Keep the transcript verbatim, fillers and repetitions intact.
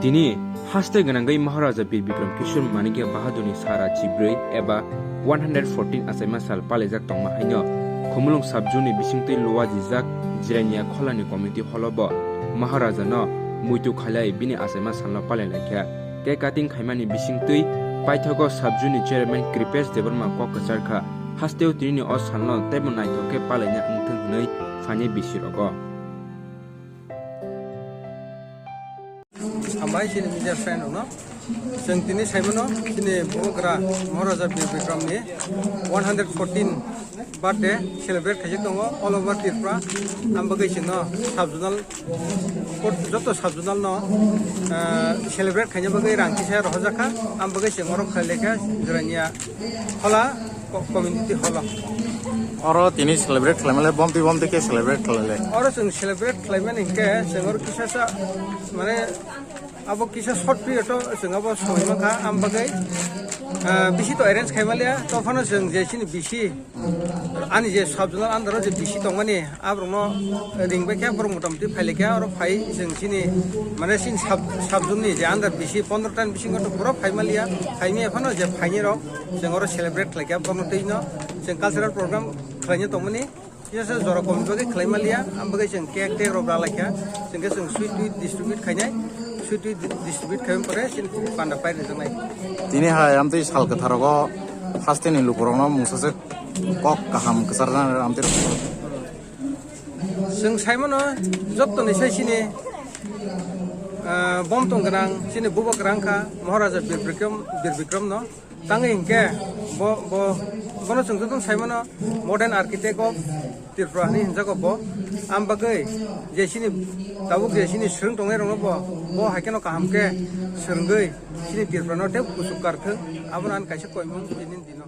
Tini haste gwnangwi Maharaja Bir Bikram Kishore Manikya Bahadurni sara chibrwi eba one hundred fourteen achaima sal palaijak tongma haino Khumulwng subzone ni bisingtwi luajijak Jirania Kholani community hall o bo Maharaja no muitu khailai bini achaima salno palailaikha. Cake cutting khaimani bisingtwi paithago subzone ni chairman Kripesh Debbarma kok kwcharkha, hasteo tinini o salno teibo naithok khe palaina wngthwng hwnwi phainai bisirogo. Hambai chini media friend rokno. Chwng tini saimano chini bubagra Maharaja Bir Bikram ni one hundred fourteen birthday celebrate khaijak tongo all over Tripura. Ang bagwi chwngno sub-zonal, joto sub-zonal no, ah, celebrate khaina bagwi rang kisa rohorjakha. Ang bagwi chwng oro khlai lekha Jirania Khola co-, community hall o. Oro tini celebrate khlaimale bomti bomti khe celebrate khlaile. Oro chwng celebrate khlaimani hinkhe chwng oro kisa sa, mane, abo kisa short period o chwng abo soi mankha, am bagwi, ah, bisi to arrange khaimaliya, to phano chwng je chini bisi, ani je sub-zonal under o je bisi tongmani, aborokno ringbaikha, borok motamoti phailaikha, oro phai chwng chini, mane, chini sub-, sub-zone ni je under bisi pondro ta ni bisingo to pura phaimaliya, phaimaya phano je phainai rok, chwng oro celebrate khlaikha, borokno twi no chwng cultural program khlaina tongmani. Kisa jora komni bagwi khlai maliya, ang bagwi chwng cake tei rok ralaikha, chwng khe chwng sweet twi distribute khainai, sweet twi di-, distribute khaimani pore chini panda pai rijak nai. Tini hai amtwi sal kwtharogo hasteni lukurokno mungsa se kok kaham kwcharna amtwi. Chwng saimano jottoni sai chini, ah, bom tong gwnang, chini bubagra wngkha Maharaja Bir Bikram, Bir Bikram no. Tangwi hinkhe bo, bo, bono chwng jotono saimano modern architect of Tripura hinwi hinjago bo. Am bagwi je chini tabuk je chini swrwng tongnai rokno bo, bo hai kheno kaham khe swrwngwi chini Tripura no tei kuchuk kar thwng, abono ang kaisa koimung tini dino.